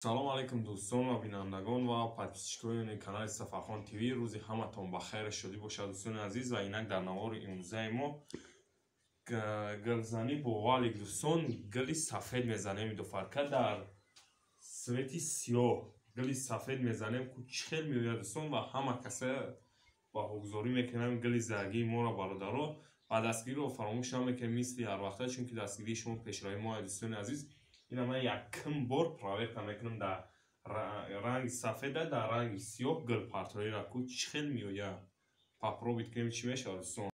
Салом алейкум дӯстон ва бинандагон ва подписчикони канали Сафархон ТВ. Рӯзи ҳаматон ба хайр шодӣ бошад, дӯстони азиз. Ва инак дар навори имрӯзаи мо гулзанӣ бо валик, дӯстон, гули сафед мезанем. Дуфарка дар свети сиёҳ гули сафед мезанем, ку чӣ хел меояд, дӯстон, ва ҳама каса баҳогузорӣ мекунем гули заргии моро, бародаро. Ва дастгириро фаромӯш намекунем мисли ҳар вақта, чунки дастгирии шумо пешравии мо, дӯстони азиз. Ина ман якум бор проверка мекунам дар ранги сафеда, дар ранги сиёҳ гулпартоиро, ку чӣ хел меояд. Попробовать кунем, чӣ мешавад, дӯстон.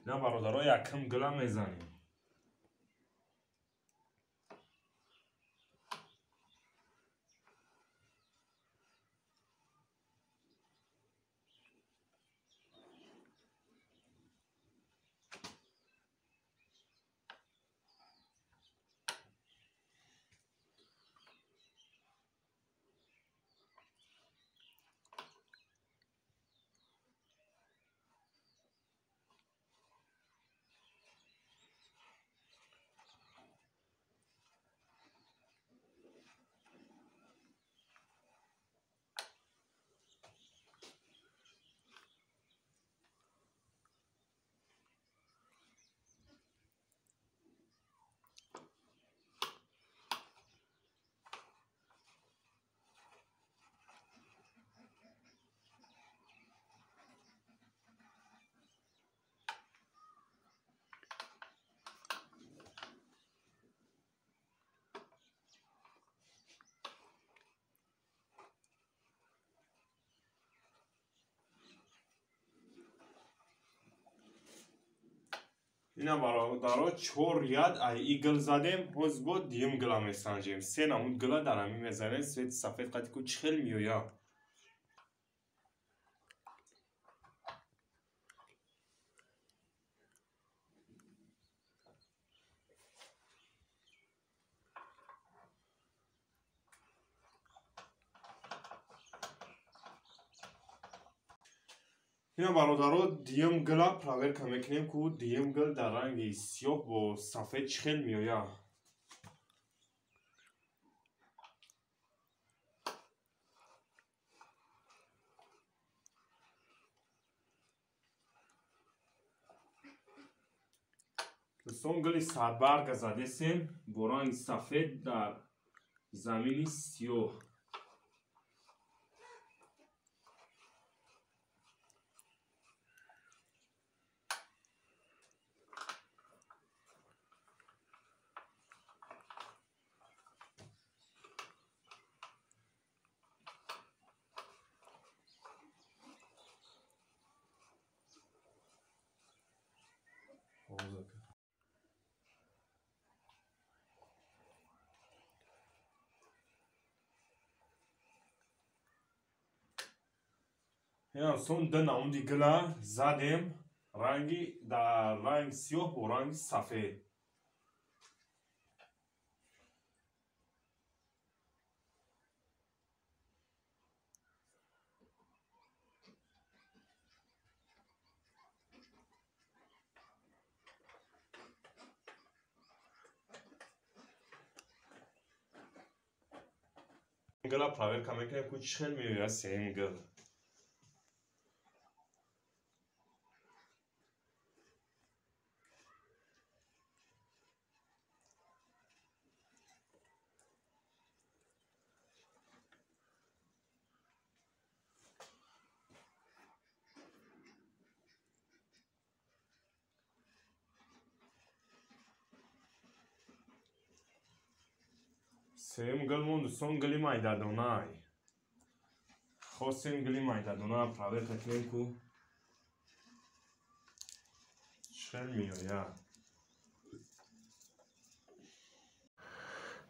Ина, бародаро, якум гула мезанем. Ина, бародаро, чор ряд ай и гул задем, ҳоз бо дуюм гула месанҷем. Се намуд гула дар ҳамин мезанем, свети сафед қати, ку чӣ хел меояд. Ина, бародаро, дуюм гула проверка мекунем, ку дуюм гул дар ранги сиёҳ бо сафед чӣ хел меояд. Дӯстон, гули садбарга задесем бо ранги сафед дар замини сиёҳ. Сон ду намуди гула задем, ранги дар ранги сиёҳ бо ранги сафед. Гула проверка мекунем, ку чӣ хел меояд сеюм гул. Сеюм гул мон, дӯстон, гули майдадонай. Хостем гули майдадона проверка кунем, ку чӣ хел меояд.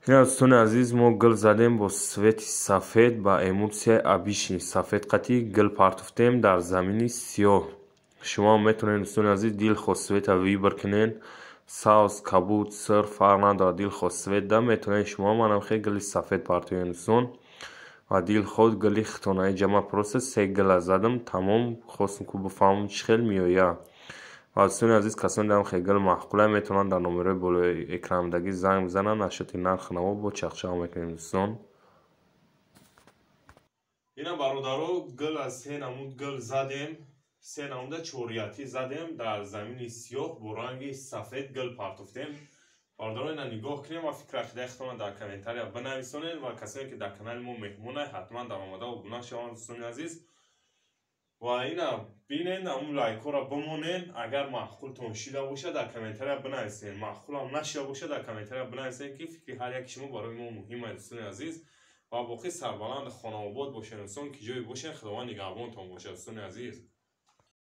Ина, дӯстони азиз, мо гул задем бо свети сафед, ба эмулсияи обычный сафед қати гул партофтем дар замини сиёҳ. Шумо метавонед, дӯстони азиз, дилхоҳ света выбор кунед. Сабз, кабуд, сир фарқ надорад, дилхоҳ свет да метавонед шумо манам хел гули сафед партоед, дӯстон, ва дилхоҳ гули хитонаи ҷама. Просто се гула задам, тамом. Хостем ку бифаҳмам чӣ хел меояд. Ва дӯстони азиз, касоне дар хел гул маъқула, метавонанд дар номерои болои экранидагӣ занг бизананд. Нашоти нархи наво бо чақчақ мекунем, дӯстон. Ина, бародаро, гул аз се намуд гул задем, се намуда чориятӣ задем, дар замини сиёҳ бо ранги сафед гул партофтем. Бародаро, ина нигоҳ кунем ва фикр ақидаи худтонро дар комментария бинависонед. Ва касоне ки дар канали мо меҳмонанд, ҳатман дар омода обуна шаванд, дӯстони азиз. Ва ина бинед, ҳамун лайкҳоро бимонед. Агар маъқултон шида бошад, дар комментария бинависед, маъқулам нашида бошад, дар комментария бинависед, ки фикри ҳар яки шумо барои мо муҳим аст, дӯстони азиз. Ва боқӣ сарбаланд, хонаобод бошед, дӯстон. Ки ҷое бошед, Худованд нигаҳбонтон бошад, дӯстони азиз.